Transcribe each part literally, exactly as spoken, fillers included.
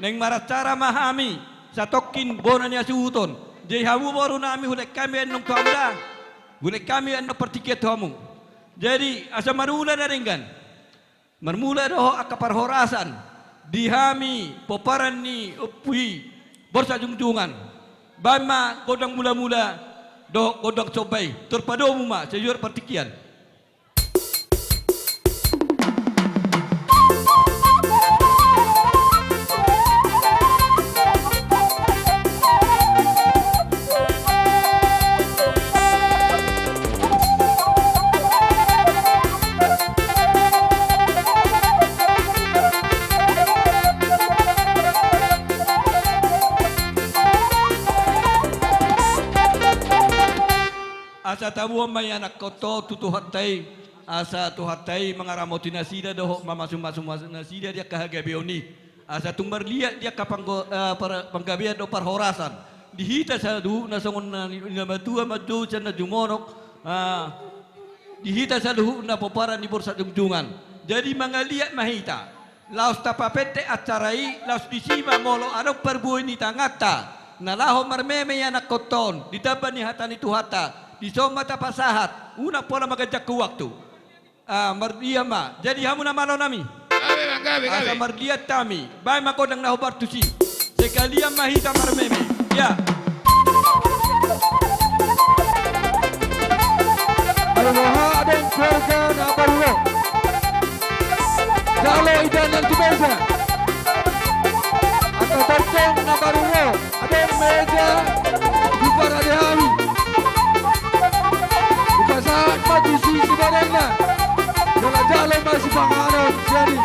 Naeng maracara ma hami, satongkin bona ni hasuhuton. Jadi hamu boru nami, hulehon hami annon tu hamu da. Hulehon hami annon partingkian tu hamu. Jadi asa marmula da denggan. Marmula dohot angka parhorasan di hami pomparan ni Ompu i Borsak Jungjungan. Baen ma gondang mulamula dohot gondang somba i, tor padomu ma sajuar partingkian. Asa taboan ma ianakhonta on tu Tuhanta i, asa Tuhanta i mangaramoti nasida dohot mamasu-masu nasida di angka hagabeon i. Asa tung marliat di angka panggo-, eh, par-, panggabean dohot parhorasan. Di hita saluhutna songon na ni-, na matua manjou sian na jumonok, ah, di hita saluhutna pomparan ni Borsak Jungjungan. Jadi mangaliat ma hita. Laos tapapendek acara i, laos disi ma molo adong parbue ni tanganta na laho marmeme ianakhonta on, ditamba ni hata ni Tuhanta, dison ma tapasahat, unang pola manganjangkon waktu. Ah, mardia ma. Jadi hamu na malo nami. Gabe, gabe, gabe. Asa mardia hami. Baen ma gondang na hombar tusi. Sekalian ma hita marmeme. Ya. Ai boha adong keluarga na baru ro. Jalo ida nang tu meja. Angka tongtong na baru ro. Adong meja, diparade hami. Dipasahat ma tu si, si bodengna. Jala jalo ma sipanganon, jadi.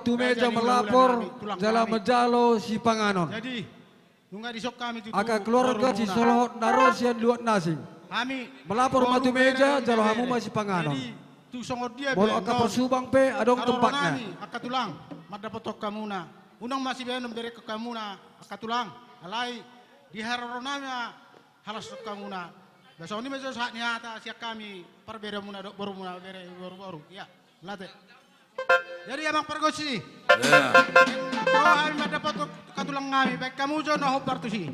tu meja melapor jala manjalo sipanganon. Jadi, nunga dison hami tu angka keluarga sisolhot na ro sian luat na asing. Hami melapor ma tu meja, jalo hamu ma sipanganon. Jadi, tu songon dia be, molo angka parsubang pe adong tempatna. Angka tulang, mandapothon hamuna. Unang ma sibaenon berengkon hamuna, angka tulang. Alai, di haroro nami ma halashon hamuna. Ba songon i ma jo sahat ni hata sian hami, parberemuna dohot borumuna, bere boru-boru. Ia, mauliate. Jadi, amang pargonsi. Ia. Ro hami mandapothon angka tulang nami, baen hamu jo na hombar tusi.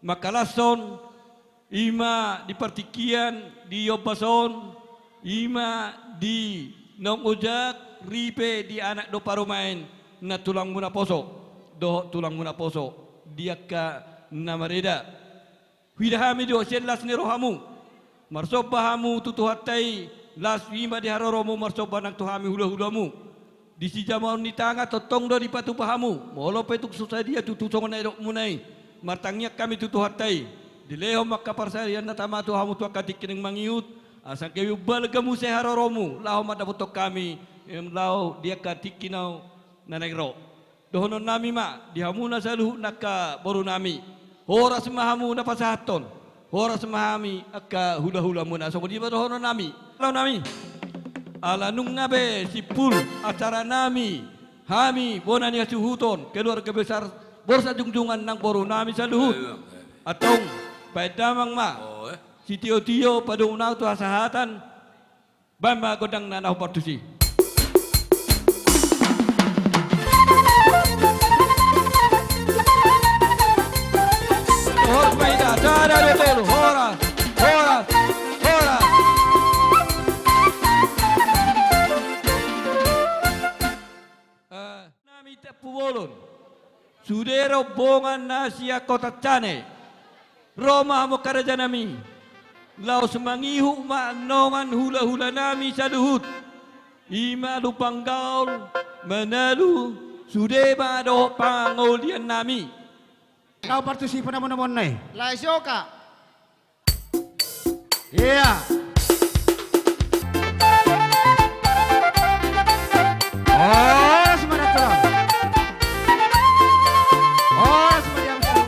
Mangkalashon, i ma di partingkian, di ombas on, i ma di naung ojak, ripe di anak dohot parumaen, na tulangmu naposo, dohot tulangmu naposo, di angka na mareda. Huida hami do sian las ni rohamu. Marsomba hamu tu Tuhanta i, laos i ma di haroromu marsomba nang tu hami hulahulamu. Di sijamaon ni tangan tongtong do dipatupa hamu, molo pe tung so sadia tutu songon na didokmuna i. Martangiang hami tu Tuhanta i, dilehon ma angka parsarian na tama tu hamu tu angka tingki naeng mangihut, asa gabe umbalga muse haroromu laho mandapothon hami, em, laho di angka tingki na naeng ro. Dohononnami ma di hamuna saluhut angka borunami: Horas ma hamu na pasahathon, horas ma hami angka hulahulamuna. Songon i ma dohononnami. Alonami, ala nunga be simpul acaranami, hami bona ni hasuhuton keluarga besar Borsak Jungjungan nang borunami saluhut, antong baen damang ma sitiotio padomu na tu hasahatan. Baen ma gondang na naung partusi. Horas ma hita, sada, dua, tolu, horas, horas, horas. Eh, nami Tampubolon, sude rombongan na sian Kota Cane. Ro ma hamu angka rajanami, laos mangihut ma annon hulahulanami saluhut. I ma Lumban Gaol, Manalu, sude ma dohot pangoliannami. Naung partusi panamonamonna i. Lae, sioka. Ia. Horas ma, Datura. Horas ma, Datura.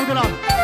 Betul.